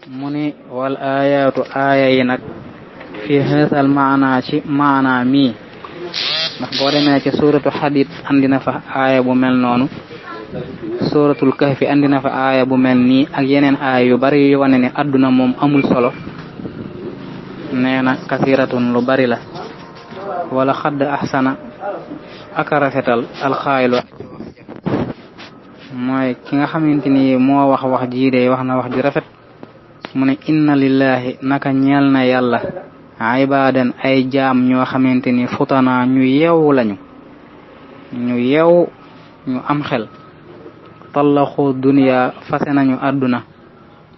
mu ni wal ayaatu aaya yi nag fi haasal maana ci maana mii ndax boo demee ci suuratu Hadiid andina fa aaya bu mel noonu suuratul Kahfi andina fa aaya bu mel nii ak yeneen aaya yu bari yu wane ne adduna moom amul solo nee na kasiratun lu bari la wala xadd ahsana aka rafetal alxaaylu mooy ki nga xamante ni moo wax jii de wax na wax ju rafet mu ne inna lillahi naka ñeel na yàlla ibaadan ay jaam ñoo xamante ni futana ñu yeewu lañu ñu yeewu ñu am xel tallaxu duniya fase nañu àdduna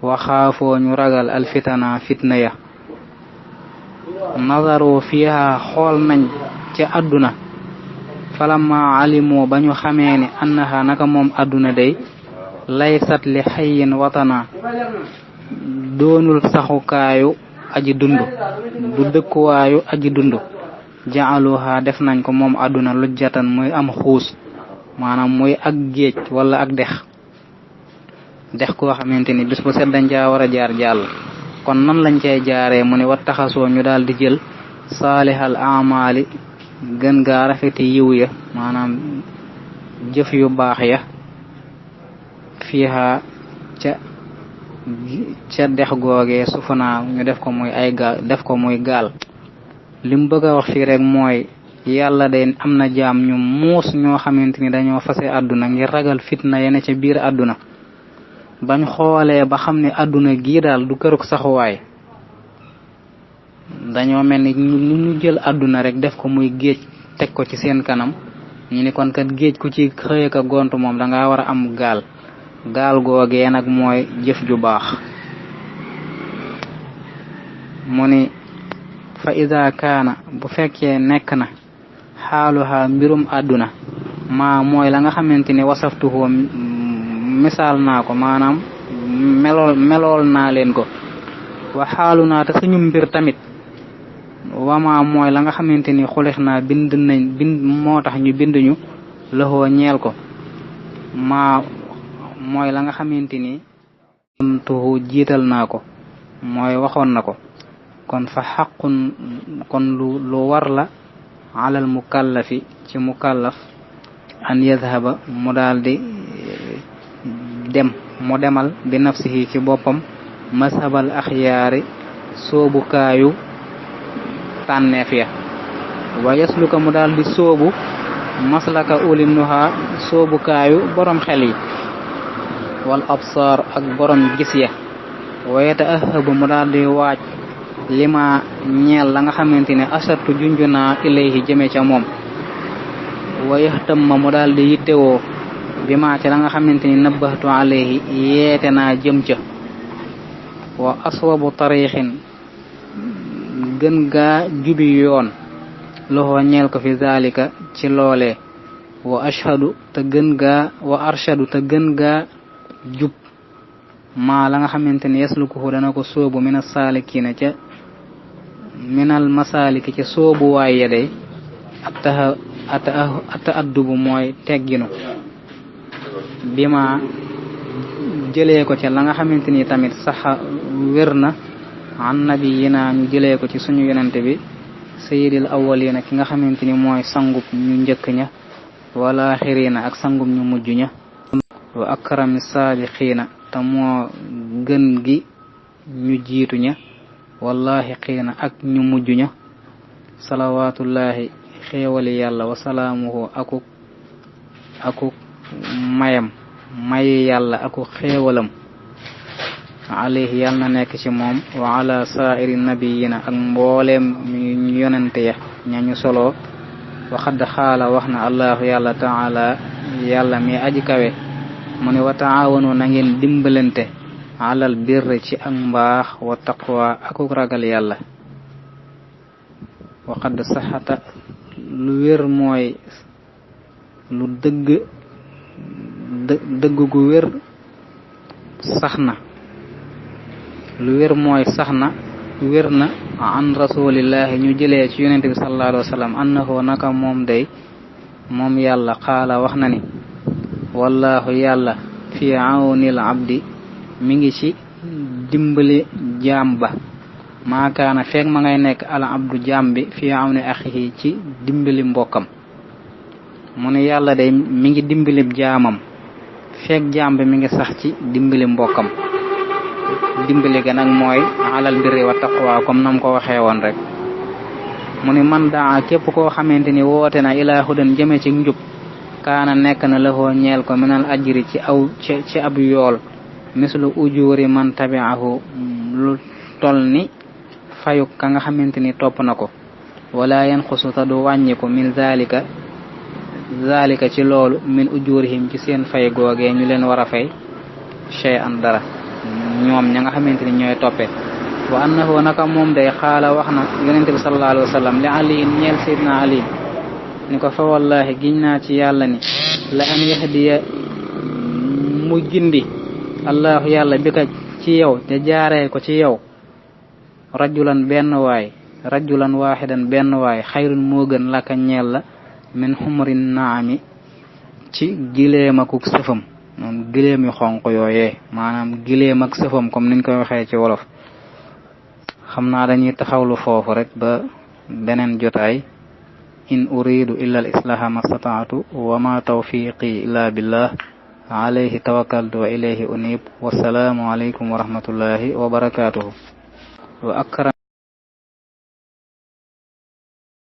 waxaafoo ñu ragal alfitana fitna ya nazaru fiha xool nañ ca àdduna falamma alimu ba ñu xamee ni annaha naka moom àdduna day laysat li xayyin watana doonul saxukaayu aji dund du dëkkuwaayu aji dund jaaluha def nañ ko moom àdduna lujjatan muy am xuus maanaam muy ak géej wala ak dex koo xamante ni bis bu set dañ caa war a jaar jàll kon nan lañ cay jaaree mu ne wat taxasoo ñu daal di jël saalihal amaali gën gaa rafeti yiw ya maanaam jëf yu baax ya fiiha ca dex googee sufana ñu def ko muy ay gaal def ko muy gaal lim bëgg a wax fii rek mooy yàlla de am na jaam ñu muus ñoo xamante ni dañoo fase àdduna ngir ragal fitna yene ca biir àdduna bañ xoolee ba xam ne àdduna gii daal du këruk saxuwaay dañoo mel ni ñu jël àdduna rek def ko muy géej teg ko ci seen kanam ñu ni kon kat géej ku ci xëy ka gont moom danga war a am gaal googee nag mooy jëf ju baax mu ni fa ida kaana bu fekkee nekk na xaaluha mbirum àdduna maa mooy la nga xamante ni wasaftuhu misaal naa ko maanaam melool naa leen ko wa xaalu naa te suñu mbir tamit wama mooy la nga xamante ni xulix naa bind moo tax ñu binduñu loxoo ñeel ko maa mooy la nga xamante ni tuhu jiital naa ko mooy waxoon na ko kon fa xaqun kon lu war la alal mukallafi ci mukallaf an yadhaba mu daldi mu demal bi nafsihi ci boppam mashabal axyaari soobukaayu tànneef ya wa yasluka mu daldi soobu maslaka ulin nuha soobukaayu borom xel yi wal absar ak borom gis ya wa yata'ahhabu mu daldi waaj lima ñeel la nga xamante ne asartu junjuna ilayhi jëme ca moom wa yahtamma mu daldi yittewoo bi ma ca la nga xamante ni nabbahtu alayhi yeete naa jëm ca wa aswabu tariixin gën gaa jubi yoon loxoo ñeel ko fi zalika ci loolee wa arshadu te gën gaa jub maa la nga xamante ni yaslukuhu dana ko soobu min as-saalikiina ca minal masaaliki ca soobu waaye day ata addubu mooy tegginu bi ma jëlee ko ca la nga xamante ni tamit saxa wér na an nabiyina ñu jëlee ko ci suñu yonente bi sayyidil awwalina ki nga xamante ni mooy sangub ñu njëkk ña wala axirina ak sangub ñu mujj ña wa akrami saabiqiina te moo gën gi ñu jiitu ña wallahi xiina ak ñu mujj ña salawaatullahi xéewali yàlla wa salaamuhu akuk mayam mayi yàlla akuk xéewalam alayhi yàlla na nekk ci moom wa ala saairi nabiyina ak mbooleem ñu yonente ya ñañu solo waxad xaala wax na allahu yàlla taala yàlla mi aji kawe mu ne wa taawanu na ngeen dimbalante alal birri ci ak mbaax wa taqwa akuk ragal yàlla waxad saxata lu wér mooy lu dëgg gu wér sax na lu wér mooy sax na wér na an rasulillahi ñu jëlee ci yonente bi sallallahu alayhi wa sallam annahu naka moom day moom yàlla xaala wax na ni wallahu yàlla fi awnil abdi mi ngi ci dimbali jaam ba maakaana feeg ma ngay nekk ala abdu jaam bi fi awni axihi ci dimbali mbokkam mu ne yàlla day mi ngi dimbali jaamam feeg jaam bi mi ngi sax ci dimbali mbokkam dimbali ga nag mooy alal birri wa taqwa comme nam ko waxee woon rek mu ne man daa képp koo xamante ni woote na ilaa hudan jëme ci njub kaana nekk na lahoo ñeel ko minal ajri ci ab yool mislu ujuri man tabi'ahu lu tol ni fayu ka nga xamante ni topp na ko wala yanqusu ta du wàññiku min zalika ci loolu min ujurihim ci seen fay googee ñu leen war a fay shay'an dara ñoom ña nga xamante ni ñooy toppee wa annahu naka moom day xaala wax na yonente bi sallallahu alayhi wa sallam li ali ñeel sayyidina ali ni ko fa wallahi giñ naa ci yàlla ni la an yahdiya mu gindi allahu yàlla bi ka ci yow te jaaree ko ci yow rajulan waaxidan benn waay xayrun moo gën laka ñeel la min xumrin naami ci gileem ak sëfam moom gileem yu xonq yooyee maanaam gileem ak sëfam comme niñ koy waxee ci wolof xam naa dañuy taxawlu foofu rek ba beneen jotaay in uridu illa al islaha ma stata'tu wa ma tawfiqi illa billah alayhi tawakkaltu wa ilayhi unib wassalaamu alaykum wa rahmatullahi wa barakatuhu wa akram